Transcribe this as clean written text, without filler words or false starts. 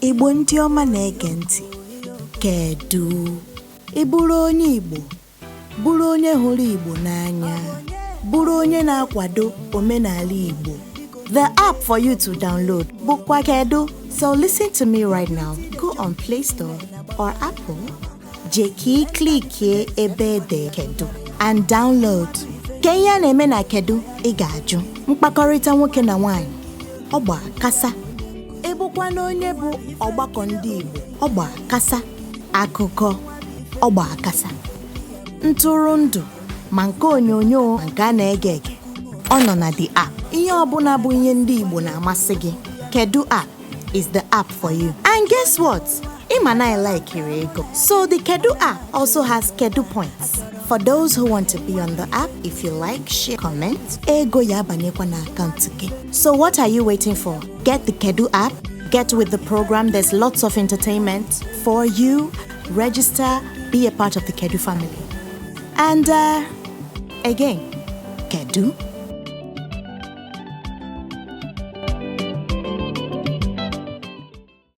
Igbo ndị ọma na-ege ntị, kedu? Ị bụrụ onye Igbo, bụrụ onye hụrụ Igbo n'anya, bụrụ onye na-akwado omenala Igbo, the app for you to download bụkwa Kedu. So listen to me right now. Go on Play Store or Apple, jee ka ị klikie ebe ede Kedu and download. Ke ihe a na-eme na Kedu? Ị ga-ajụ. Mkpakọrịta nwoke na nwaanyị, ọgba kasa. Ịbụkwana onye bụ ọgbakọ ndị Igbo, ọgba kasa. Akụkọ, ọgba kasa. Ntụrụndụ, ma nke onyonyo ma nke a na-ege ege, ọ nọ na the app. Ihe ọbụla bụ ihe ndị Igbo na-amasị gị, Kedu app is the app for you. And guess what? Ịma na I like ego. So the Kedu app also has Kedu points. For those who want to be on the app, if you like, share, comment, ego ya abanyekwa na akaụntụ gị. So what are you waiting for? Get the Kedu app, get with the program. There's lots of entertainment for you. Register, be a part of the Kedu family. And again, Kedu.